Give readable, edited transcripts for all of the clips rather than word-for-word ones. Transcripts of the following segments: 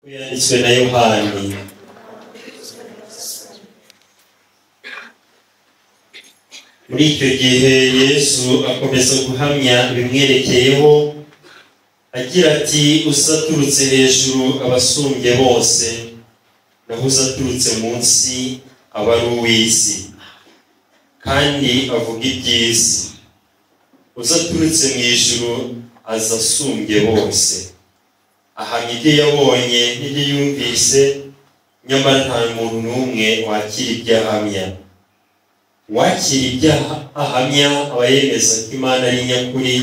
Yanditswe na Yohani. Muri icyo gihe Yesu akomeza guhamya bimwerekeyeho agira ati: uzaturutse hejuru abasumbye bose, naho uzaturutse munsi aba ari uw'isi, kandi avuga iby'isi. Uzaturutse mu ijuru aza asumbye bose, ahamya ibyo yabonye n'ibyo yumvise, nyamara nta muntu n'umwe wakira ibyo ahamya. Uwakira ibyo ahamya aba yemeza ko Imana ari nyakuri.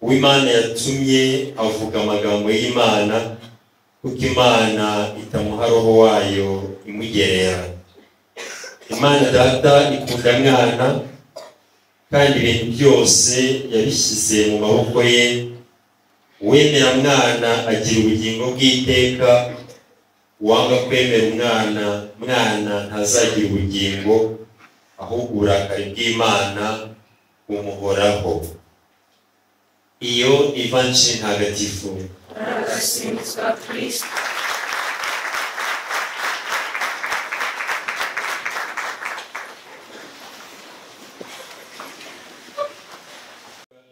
Uw'Imana yatumye avuga amagambo y'Imana, kuko Imana itamuha roho wayo imugerera. Imana Data ikunda Mwana, kandi ibintu byose yabishyize mu maboko ye. Uwemera Mwana agira ubugingo bw'iteka, uwanga kwemera Mwana ntazagira ubugingo, ahubwo uburakari bw'Imana bumuhoraho. Iyo Ivanjiri ntagatifu.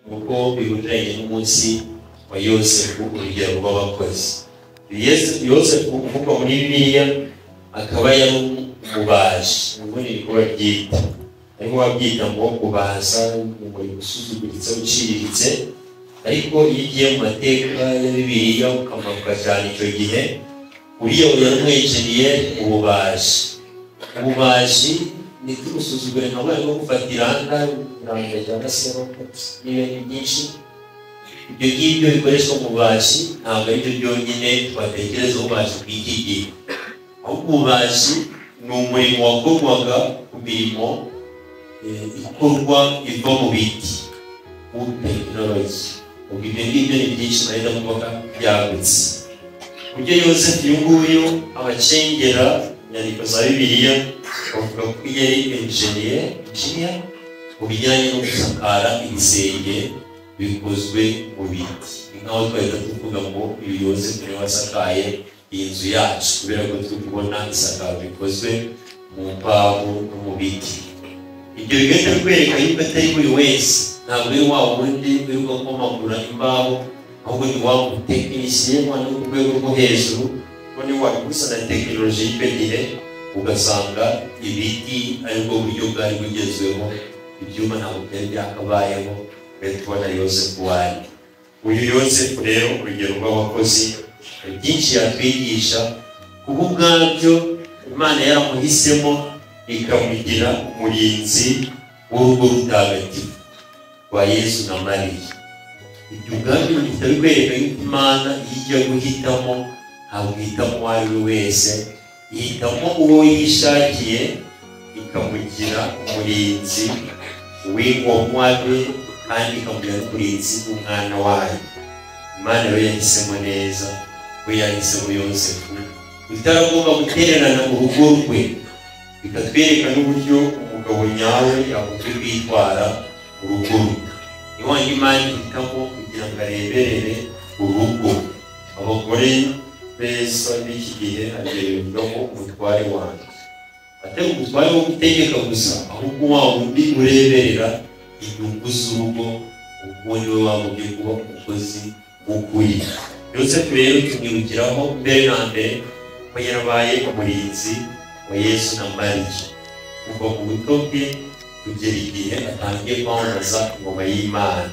Uko bihuriranye n'umunsi wa Yosefu, urugero rw'abakozi. Yosefu uvugwa muri Bibiliya akaba yari umubaji, ubundi niko babyita, ariko babyita ngo kubaza umurimo usuzuguritse uciriritse. Ariko iyo ugiye mu mateka ya Bibiliya ukamanuka cyane icyo gihe, uriya yari umwenjeniyeri ububaji. Ububaji ni tugusuzugure nka bari nko gufata iranda cyangwa se n'ibindi byinshi. Ibyo ngibyo bikoreshwa mu bubaji ntabwo ari byo byonyine twatekereza ububaji bw'iki gihe, ahubwo ububaji ni umurimo wakorwaga ku mirimo ikorwa iva mu biti, mu tekinoloji. Ubwo ibyo ngibyo ni byinshi nahita mvuga byagutse. Uburyo Yosefu uyu nguyu abacengera inyandiko za Bibiliya bavuga ko yari engineer mu bijyanye no gusakara ibisenge bikozwe mu biti. Ni nkaho twahita tuvuga ngo uyu Yosefu niwe wasakaye iyi nzu yacu, kubera ko turi kubona isakaro rikozwe mu mbaho no mu biti. Ibyo bigahita bikwereka yuko atari buri wese, ntabwo ari wa wundi wirirwa akomagura imbaho, ahubwo ni wa mutekinisiye wano ku rwego rwo hejuru, none wabigusa na tekinoloji y'icyo gihe, ugasanga ibiti aribwo buryo bwari bugezweho, ibyuma ntabwo byari byakabayeho. Tubona Yosefu wari uyu Yosefu rero, urugero rw'abakozi, byinshi yatwigisha. Kuba ubwabyo Imana yaramuhisemo ikamugira umurinzi w'urugo rutagatifu rwa Yesu na Mariya. Ibyo ubwabyo bihita bikwereka yuko Imana iyo ijya guhitamo ntabwo ihitamo uwo ari we wese, ihitamo uwo yishakiye ikamugira umurinzi w'ingomwa be, kandi ikamugira n'umurinzi w'umwana wayo. Imana rero yahisemo neza, we yahisemo Yosefu utaragomba gutererana mu rugo rwe, bikatwereka n'uburyo umugabo nyawe yagombye kwitwara mu rugo rwe. Ni wa Imana ihitamo kugira ngo areberere urugo. Abagore beza b'iki gihe hagiye ko umutware wanjye atari umutware wo gutegeka gusa, ahubwo wa wundi ureberera inyungu z'urugo, ubwo niwe wagombye kuba umukozi w'ukuri. Yosefu rero tumwibukiraho mbere na mbere ko yarabaye umurinzi wa Yesu na Mariya kuva mu buto bwe kugera igihe atangiye kwamamaza ingoma y'Imana,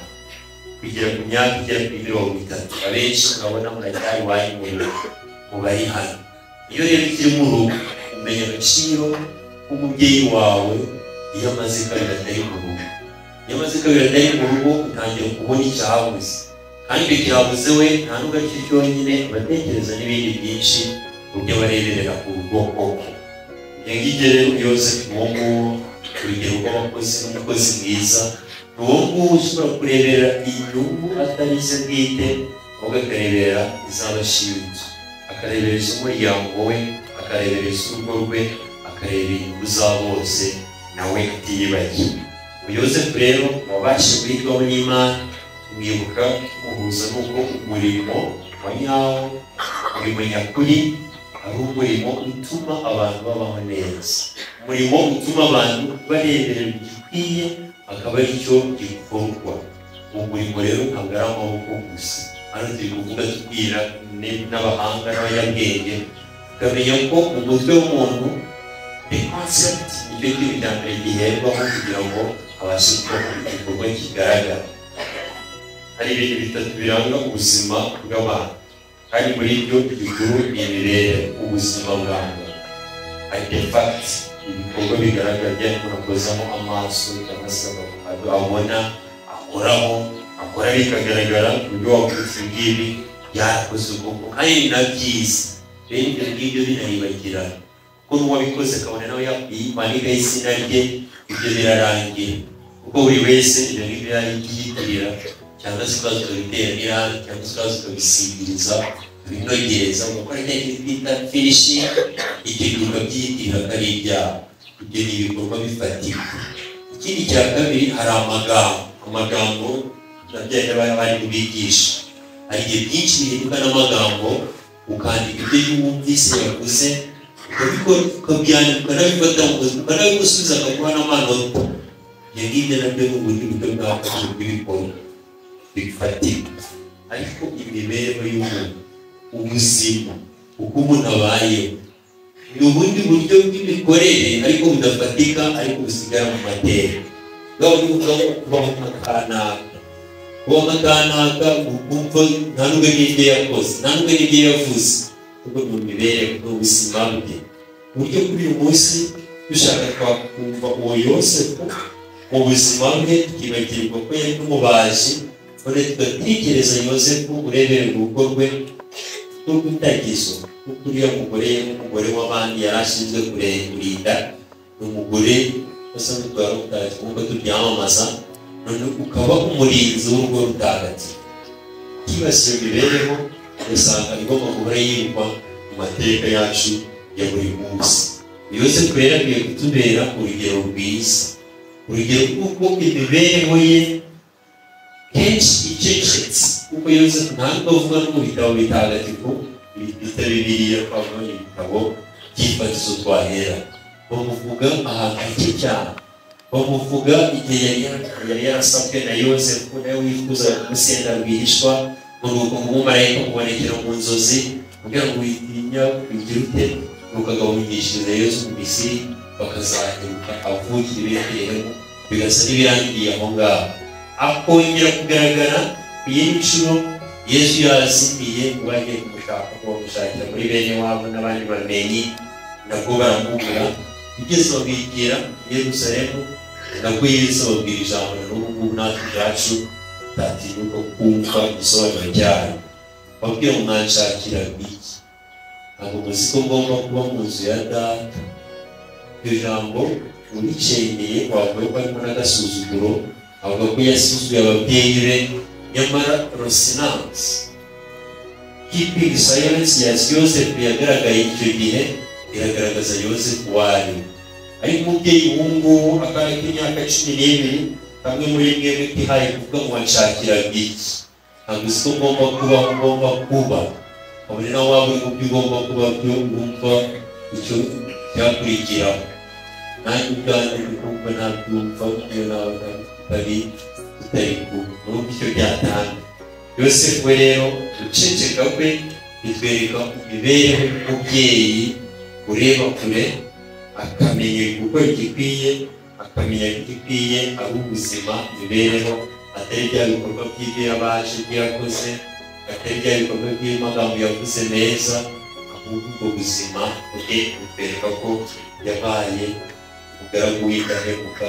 kugera ku myaka igera kuri 30. Abenshi murabona muracyari iwanyu mu rugo, mubari hano. Iyo rero ukiri mu rugo umenya agaciro k'umubyeyi wawe iyo amaze kabiri atari mu rugo. Iyo amaze kabiri atari mu rugo utangira kubona icyabuze, kandi icyo cyabuze we nta nubwo ari cyo cyonyine, abatekereza n'ibindi byinshi uburyo bareberera urugo koko. Ibyo ngibyo rero Yosefu uwo nguwo, urugero rw'abakozi n'umukozi mwiza, ni uwo nguwo ushobora kurebera inyungu atari ize bwite, ahubwo akarebera iz'abashinzwe, akarebera iz'umuryango we, akarebera iz'urugo rwe, akarebera inyungu za bose, nawe atiyibagiwe. Yosefu rero wabashije guhitwaho n'Imana, tumwibuka tumuhuza n'uko umurimo wa nyawo, umurimo nyakuri ari umurimo utuma abantu babaho neza, umurimo utuma abantu bareberera igikwiye akaba aricyo gikorwa. Uwo murimo rero ntabwo ari amaboko gusa. Hano turi kuvuga tubwira n'abahanga n'abanyabwenge, tukamenya ko mu mutwe w'umuntu the concept nicyo kintu cya mbere giherwaho kugira ngo abashe gukora igikorwa kigaragara. Hari ibintu bitatu biranga ubuzima bw'abantu, kandi muri byo igikuru ni imibereho, ubuzima bwa muntu. Artifact, ibikorwa bigaragara byari umuntu akozamo amaso cyangwa se abona, akoraho, akora bikagaragara ku buryo wakoze ngibi byarakoze ubwoko, kandi ni na byiza. Rero ibyo ngibyo binaribagirana, kuko n'uwabikoze akabona nawe yakwiyimana izina rye, ibyo birarangira, kuko buri wese ibyo ngibyo yaribyitirira, cyangwa se ukaza ukabitera n'irangi, cyangwa se ukaza ukabisigiriza, ubinogereza, ugakora icyo twita finishing, icyo gihe ukabyitirira ko ari ibyaha. Ibyo ni ibikorwa bifatika. Ikindi cya kabiri, hari amagambo. Amagambo nabyo bari kubigisha. Hari igihe byinshi bihinduka n'amagambo, ukandika ibyo wumvise yavuze, ukabyandika, ukanabifata mu buzima, ukanabigusubiza akaguha n'amanota. Ibyo ngibyo nabyo ni ubundi buryo bwafashe bw'ibikorwa bifatika. Ariko imibereho y'umuntu, ubuzima, uko umuntu abayeho, ni ubundi buryo bw'imikorere ariko budafatika, ariko busigara mu mateka. Bwaba buvuga ngo kubaho nka kanaka, kubaho nka kanaka, ukumva nta nubwo n'ibyo yakoze, nta nubwo n'ibyo yavuze, kuko ni imibereho, ni ubuzima bwe. Uburyo kuri uyu munsi dushaka twakumva uwo Yosefu mu buzima bwe, tukibagirwa ko yari n'umubaji, none tugatekereza Yosefu urebera urugo rwe n'ubutagizo, kuko uriya mugore n'umugore w'abandi yari ashinzwe kurinda, ni umugore usanzwe utwara umutagatifu nk'uko tubyamamaza, none ukaba umurinzi w'urugo rutagatifu. Kibasiye imibereho usanga igomba guhora yibukwa mu mateka yacu ya buri munsi. Yosefu rero akwiye kutubera urugero rwiza, urugero rw'uko imibereho ye kenshi icecetse, kuko Yosefu ntabwo avuga no mu bitabo bitagatifu bita Bibiliya, twavuga ibitabo by'ifatizo twahera, bamuvuga ahantu hake cyane. Bamuvuga igihe yari yarasabwe na Yosefu, nawe wifuzaga kumusenda rwihishwa, ngo nuko umumarayika amubonekera mu nzozi, kugira ngo witinya wigira ute, nuko agahungishiriza Yosefu mu Misiri, bakazaheruka avukira i Betelehemu, bigasa n'ibirangiriye aho ngaho. Akongera kugaragara ku yindi nshuro Yesu yazimiye, ngo bagiye kumushaka, ngo bamushakira muri bene wabo n'abandi bamenyi, nabwo baramubura. Bigeze babigera i Yerusalemu, nabwo Yesu ababwira ijambo na n'ubu ngubu natwe ubwacu tutatinyuka kumva igisobanuro cyayo. Babwira ngo mwanshakira iki? Ntabwo muzi ko ngomba kuba mu nzu ya data? Iryo jambo uricengeye wavuga ko harimo n'agasuzuguro, avuga ko yasuzuye ababyeyi be, nyamara rosinance keeping silence ya Yosefu yagaragaye icyo gihe, iragaragaza Yosefu wari ariko umubyeyi w'ubu ngubu, akana k'imyaka 12, kamwe muri mwebwe kihaye kuvuga ngo wanshakira iki? Ntabwo uzi ko ngomba kuba aho ngomba kuba. Kabone nawe waba uri mu byo ugomba kuba byo, wumva icyo cyakurikiraho. Nanjye ubwanjye ndi kumva ntabyumva, iyo nawe tutari kumwe, urumva icyo byatanga. Yosefu we rero guceceka kwe bitwereka imibereho y'umubyeyi ureba kure, akamenya gukora igikwiye, akamenya ko igikwiye ari ubuzima, imibereho, atari bya bikorwa by'ibyo yabaje, ibyo yakoze, atari bya bikorwa by'amagambo yavuze meza, ahubwo ubwo buzima bwe butwereka ko yabaye umugaragu w'indahemuka.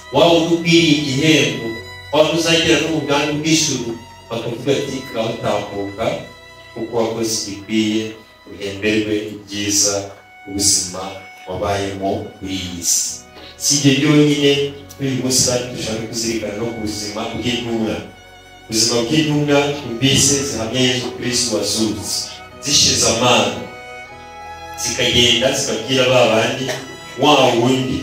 Waba ukwiriye igihembo, waba uzagera no mu bwami bw'ijuru, bakavuga ati ngaho tambuka, kuko wakoze igikwiye, uhemberwe ibyiza ubuzima wabayemo kuri iyi si. Si ibyo byonyine, uyu munsi kandi dushaka kuzirikana no ku buzima bw'intumwa. Ubuzima bw'intumwa twumvise zihamya Yesu Kristo wazutse, zishize amanga, zikagenda zikabwira ba bandi, wa wundi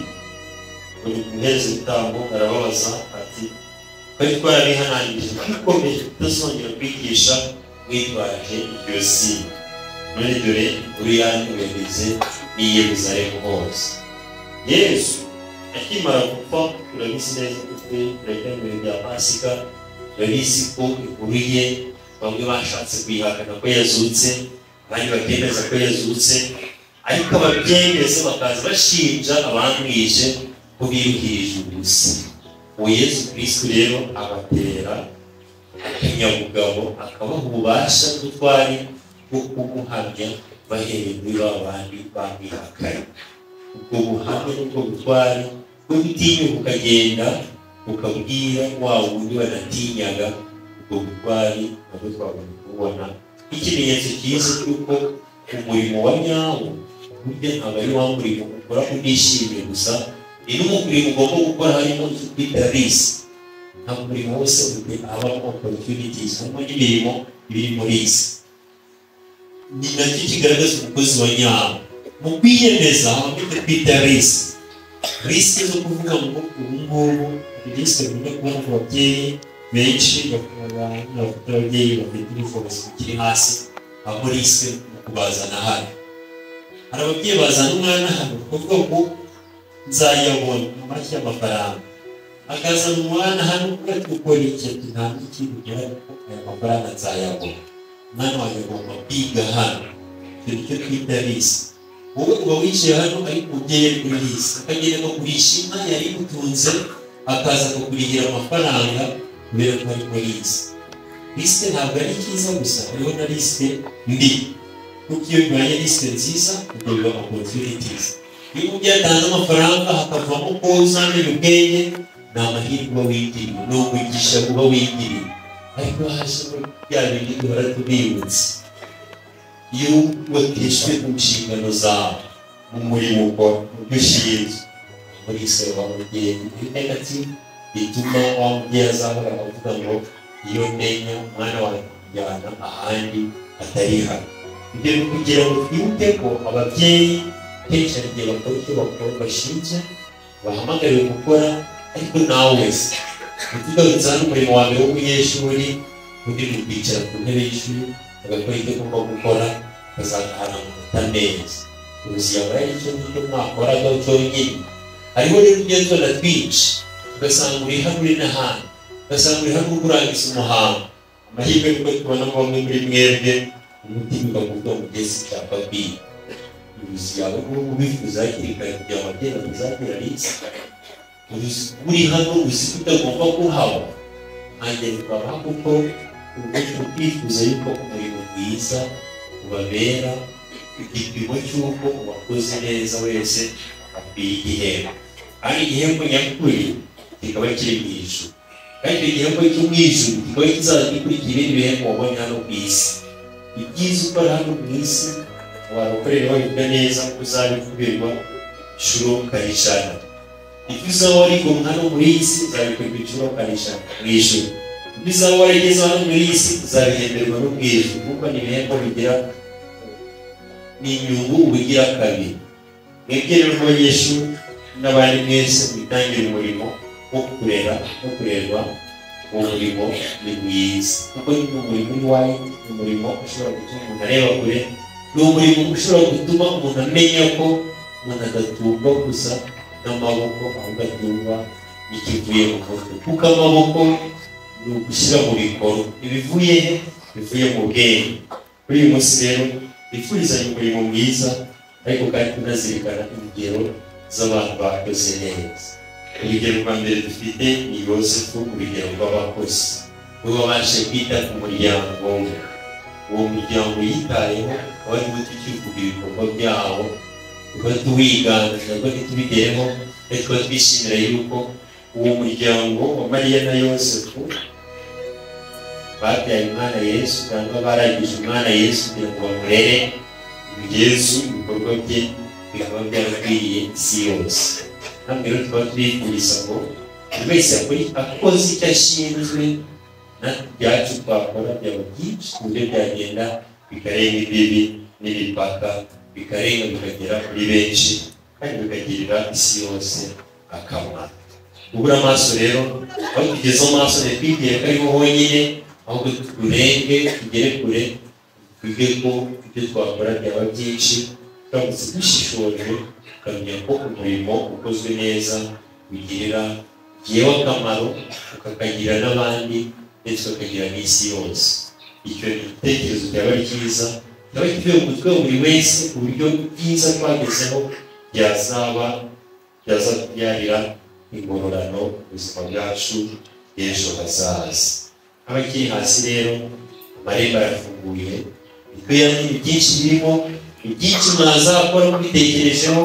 uri umuherezabitambo arababaza ati twari twarabihanangirije twikomeje kutazongera kwigisha Mwitwaje iryo zina, none dore inkuru yanyu yageze n'i Yerusalemu hose. Yesu akimara gupfa, turabizi neza ko turacyari mu bihe bya Pasika, turabizi ko inkuru ye bamwe bashatse kuyihakana ko yazutse, abandi bakemeza ko yazutse, ariko ababyemeza bakaza bashinja abamwishe ko biruhirije ubusa. Uwo Yesu Kristo rero abatera akanyabugabo, akabaha ububasha n'ubutwari bwo kumuhamya bahereye muri ba bandi bamwihakanye. Ubwo buhamya n'ubwo butwari bwo gutinyuka ukagenda ukabwira wa wundi wanatinyaga, ubwo butwari nabwo twabona kubona nk'ikimenyetso cyiza cy'uko umurimo wa nyawo burya ntabwo ari wa murimo ukora unishimiye gusa, ni n'umurimo ugomba gukora harimo icyo twita risk. Ntabwo umurimo wose habamo opportunities, harimo n'imirimo ibirimo risk. Ni nacyo kigaragaza umukozi wa nyawo. Mu kwiyemeza habamo icyo twita risk. Risk zo kuvuga ngo ubu ngubu risk bikunda kubona ku babyeyi benshi, bafite ababyeyi bafite ubushobozi bukiri hasi, habamo risk mu kubazana hano. Hari ababyeyi bazana umwana hano kuvuga ngo nzayabona amashyi y'amafaranga, akazana umwana hano kuko ukora iki, nta n'ikindi ugera kuko aya mafaranga nzayabona, umwana wanjye agomba kwiga hano. Icyo nicyo twita risk. Wowe uba wicaye hano ariko umubyeyi ari kuri risk, akagenda akagurisha inka yari igutunze, akaza akakurihira amafaranga kubera ko ari muri risk. Risk ntabwo ari cyiza gusa, hariho na risk mbi, kuko iyo bibaye risk nziza ubwo biba opportunities. Iyo umubyeyi atanze amafaranga hakavamo ko uzamenya ubwenge, ni amahirwe uba wigiriye, ni umugisha uba wigiriye. Ariko hajemo bya bindi duhora tubibutsa, iyo wateshwe ku nshingano zawe mu murimo ukora, mu byo ushinzwe, muri isi wa mubyeyi iri negative, bituma wa mubyeyi azahora avuga ngo iyo menya umwana wanjye kujyana ahandi atari hano. Ibyo ni kugira ngo twibuke ko ababyeyi kenshi hari igihe bakora icyo bakora bashinzwe, bahamagariwe gukora, ariko nawe wese tugarutse hano umurimo wa mbere w'umunyeshuri undi ni ukwicara ku ntebe y'ishuri agakora icyo agomba gukora, akazatahana amanota meza. Ubuzima aba ari icyo ngicyo mwakoraga cyonyine. Hariho rero ugenzura twinshi, ugasanga uri hano uri n'ahandi, ugasanga uri hano uri kurangiza umuhango. Amahirwe nuko tubona bamwe muri mwebwe umutima ukavuga ngo ugeze icyapa kwiga. Ubuzima yawe nk'ubu ubifuza hakiri kare kugira ngo ababyeyi batazagira risk. Uri hano uzi ko utagomba kuhaba, nkanjye bikabaha kuko ubwifuza yuko umurimo mwiza ubabera igipimo cy'uko uwakoze neza wese akwiye igihembo, kandi igihembo nyakuri kikaba kiri mu ijuru, kandi icyo gihembo cyo mu ijuru kikaba kizaza gikurikira ibindi bihembo wabonye hano ku isi. Ibyiza ukora hano mu isi wabakorera babivuga neza ko uzabikubirwa inshuro karishana. Ibyo uzaba warigomwa hano muri iyi si uzabikorerwa inshuro karishana mu ijuru. Ibyo uzaba warigeze hano muri iyi si uzabihemberwa no mu ijuru, kuko ni ibihembo bigira ni inyungu ubugira kabiri. Mwebwe rero nk'abanyeshuri n'abandi mwese mwitangire umurimo wo kurera no kurerwa, uwo murimo ni mwiza, kuko ni umurimo w'iwawe, ni umurimo ushobora gutuma umuntu areba kure, ni umurimo ushobora gutuma umuntu amenya ko umuntu adatungwa gusa n'amaboko, ahubwo atungwa n'ikivuye mu mutwe, kuko amaboko ni ugushyira mu bikorwa ibivuye he, bivuye mu bwenge. Kuri uyu munsi rero twifurizanye umurimo mwiza, ariko kandi tunazirikana ingero z'abantu bakoze neza. Urugero rwa mbere dufite ni Yosefu, urugero rw'abakozi we wabashe kwita ku muryango we. Uwo muryango yitayeho akaba ariwo tukivuga ibikorwa byawo, tukaba tuwigana ntabwo ntitubigereho, ariko tukaba twishimira yuko uwo muryango wa Mariya na Yosefu babyaye umwana Yesu, cyangwa baragije umwana Yesu kugira ngo bamurere. Yesu ibikorwa bye bikaba byarakwiriye isi yose. Namwe rero tukaba tubifuriza ngo buri wese akoze icyo ashinzwe, natwe ibyacu twakora byaba byinshi ku buryo byagenda bikarenga imbibi n'imipaka, bikarenga bikagera kuri benshi, kandi bikagirira isi yose akamaro. Ubura amaso rero, aho tugeze amaso ntitwibwire ko ariho honyine, Ahubwo turenge tugere kure, twige ko ibyo twakora byaba byinshi turamutse dushishoje, tukamenya ko umurimo ukozwe neza ugirira yewe akamaro, ukakagira n'abandi ndetse ukagira n'isi yose. Icyo gitekerezo cyaba ari cyiza, cyaba kivuye mu mutwe wa buri wese, ku buryo byiza twagezeho byazatubyarira ingororano ubuzima bwacu bw'ejo hazaza. Abakiri hasi rero, amarembo arafunguye, ni byinshi birimo, ni byinshi mwazakora mubitekerejeho,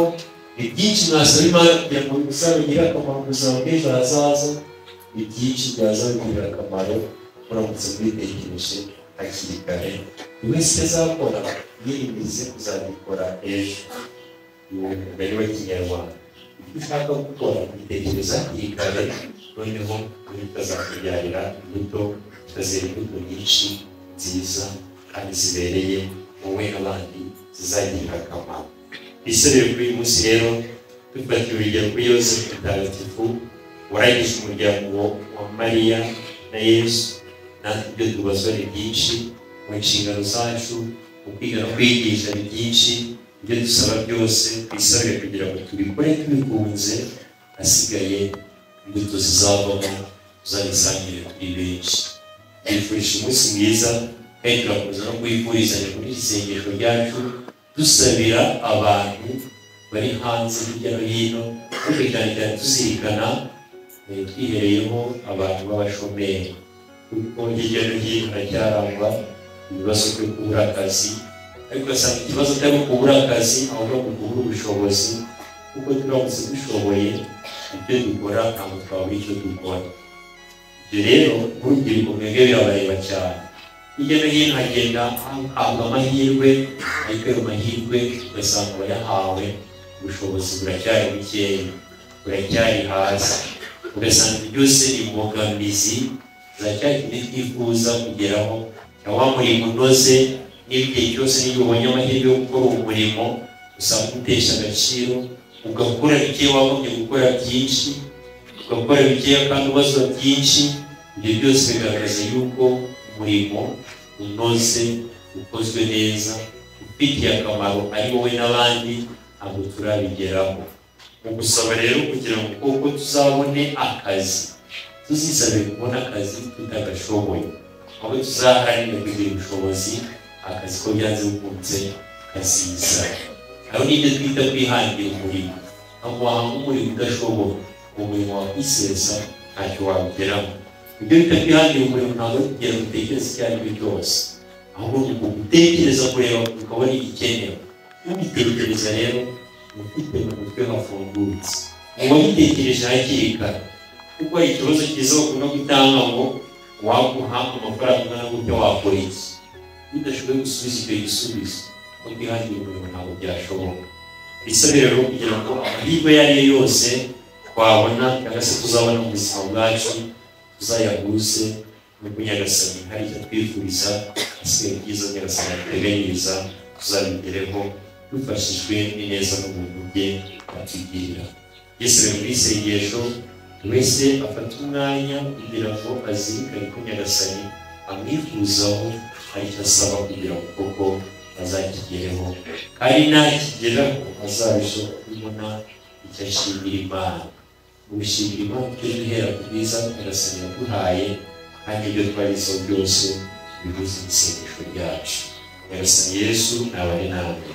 ni byinshi mwasaba Imana kugira ngo bizabagirire akamaro mu buzima bw'ejo hazaza, ni byinshi byazabagirira akamaro muramutse mubitekereje hakiri kare. Buri wese icyo azakora yiyemeze kuzagikora ejo. Uwo mugani wa Kinyarwanda, icyo ushaka gukora ubitekereza hakiri kare, noneho bikazakubyarira imbuto, zikazera imbuto nyinshi nziza kandi zibereye wowe n'abandi, zizagirira akamaro. Isabire kuri uyu munsi rero, dufatiye urugero kuri Yosefu Mutagatifu warangije umuryango wa Mariya na Yesu, natwe ibyo tubazwa ni byinshi mu nshingano zacu, mu kwiga no kwigisha ni byinshi. Ibyo dusaba byose twisabire kugira ngo tubikore tubikunze, hasigaye imbuto zizavamo tuzabisangire turi benshi. Twifurije umunsi mwiza, kandi turakomeza no kuwifurizanya muri iri sengesho ryacu, dusabira abantu bari hanze hirya no hino, ariko cyane cyane tuzirikana twihereyeho abantu b'abashomeri, kuko hirya no hino haracyarangwa ibibazo byo kubura akazi, ariko ugasanga ikibazo atari ukubura akazi, ahubwo ni ukubura ubushobozi, kuko turamutse dushoboye ibyo dukora ntabwo twabura icyo dukora. Ibyo rero nk'urubyiruko mwebwe birabareba cyane. Hirya no hino hagenda hahabwa amahirwe, ariko ayo mahirwe ugasanga abayahawe ubushobozi buracyari bukeya, buracyari hasi, ugasanga byose ni imbogamizi za cya kindi twifuza kugeraho, cyangwa umurimo unoze. N'igihe cyose niyo ubonye amahirwe yo gukora umurimo usanga utesha agaciro, ugakora bike wagombye gukora byinshi, ugakora bikeya kandi ubazwa byinshi. Ibyo byose bigaragaza yuko umurimo unoze, ukozwe neza, ufitiye akamaro ari wowe n'abandi, ntabwo turabigeraho. Mu gusaba rero kugira ngo koko tuzabone akazi, tuzisabe kubona akazi tutagashoboye, ahubwo tuzaharanire kugira ubushobozi, akazi ko byanze bikunze kaziza. Aho nibyo twita kwihangira umurimo. Ntabwo wahanga umurimo udashoboye, uwo murimo wakwisesa ntacyo wawugeramo. Ibyo bita kwihangira umurimo ntabwo ari kugira ngo utekereze icyo ari cyo cyose, ahubwo ni ugutekereza kureba ukabona igikenewe. Ubitekereza rero ufite mu mutwe hafungutse, uba wabitekereje hakiri kare, kuko hari ikibazo cyiza bakunda gutanga ngo waguha amafaranga angana gutya wakora iki? Iyo udashoboye gusubiza icyo gisubizo, no kwihangira umurimo ntabwo byashoboka. Bisabire rero kugira ngo amahirwe ayo ari yo yose twabona cyangwa se tuzabona mu buzima bwacu tuzayahuze n'uko Nyagasani hari icyo atwifuriza, asigaye ibyiza Nyagasani aduteganyiriza tuzabigereho dufashijwe n'ineza n'ubuntu bwe atugirira. Yesu rero muri isengesho buri wese afata umwanya kugira ngo azirikane ko Nyagasani amwifuzaho hari icyo asaba kugira ngo koko azakigereho, kandi nakigeraho azarushaho kubona icyo ashimira Imana. Mu gushimira Imana tujye duhera ku bwiza Nyagasani yaduhaye, kandi ibyo twagezeho byose bihuze n'isengesho ryacu. Nyagasani Yesu nabane namwe.